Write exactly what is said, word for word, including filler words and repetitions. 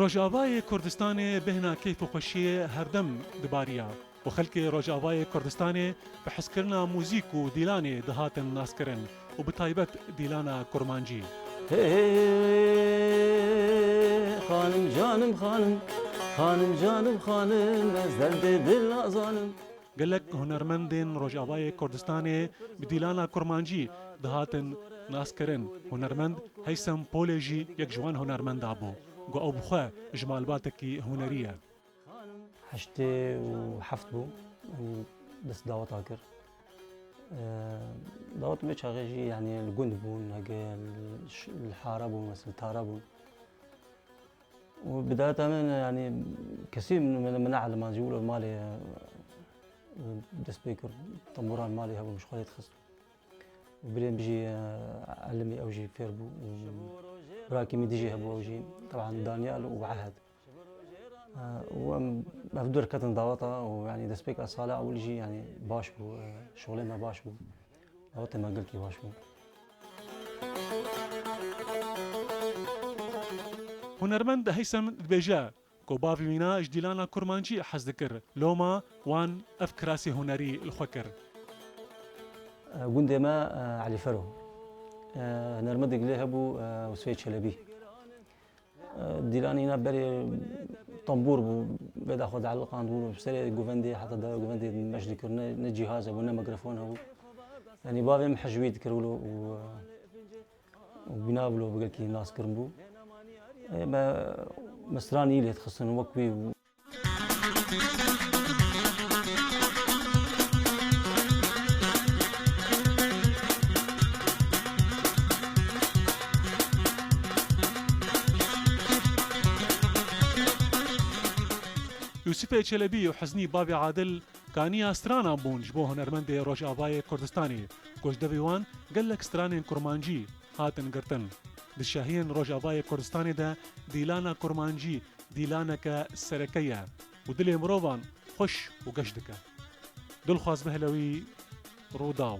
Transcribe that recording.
Rojavayê Kurdistanê bêhna keyf û xweşiyê herdem dibariya û xelkê Rojavayê Kurdistanê bi hezkirina muzîk û dîlanê dihatin naskirin û bi taybet dîlana kurmancî. Hey, xanim canim xanim, xanim canim xanim, ez derdê dil nazanim. Gelek hunermendên Rojavayê Kurdistanê bi dîlana kurmancî dihatin naskirin. Hunermend Heysem Polê jî yek ji wan hunermenda bû. Ku ew bi xwe ji malbatekî hunerî ye. Heştê û heft bû, yanî dest daweta kir. Ee, dawet me çaxê jî, yanî li gund bûn, heke li ş-, li hara bûn, mesela li tara bûn. Û bidayeta min, yanî kesî min, min, min neelima, jî wilo malê, e, dest pê kir, tembûran malê hebû, min ji xwe lê dixist. Û birê min jî, e, elimî ew jî fêr bû. Û birakî min dî jî hebû, ew jî, teban Daniel û Ehed. E, û em ev dur ketin daweta û, yanî, destpêka sala ewil jî, yanî, baş bû, e, şolê me baş bû. Dawetê me gelkî baş bû. Hunermend Heysem dibêje ku bavê wîna ji dîlana kurmancî hez dikir. Loma wan ev kirasê hunerî li xwe kir. Gundê me, e, Elî Fero. E, hunermendek lê hebû, e, Usfê Çelebî. E, dîlanî ne berê tembûr bû, vê daxwe dieliqandibû, serê govendê, heta dawê govendê meş dikir, ne, ne cîhaz hebû, ne mikrofon hebû. Yanî bavê min hej wî dikir wilo û, e, û bîna wilo bi gelkî naskirin bû. E, me, me stranî lê dixistin wek wî. Yûsifê Çelebî û Hiznî bavê Adil kaniya stranan bûn ji bo hunermendê Rojavayê Kurdistanê, ku ji devê wan gelek stranên kurmancî hatin girtin. Di şahiyên Rojavayê Kurdistanê de dîlana kurmancî dîlaneke sereke ye û dilê mirovan xweş û geş dike. Dilxwaz Behlewî, Rûdaw.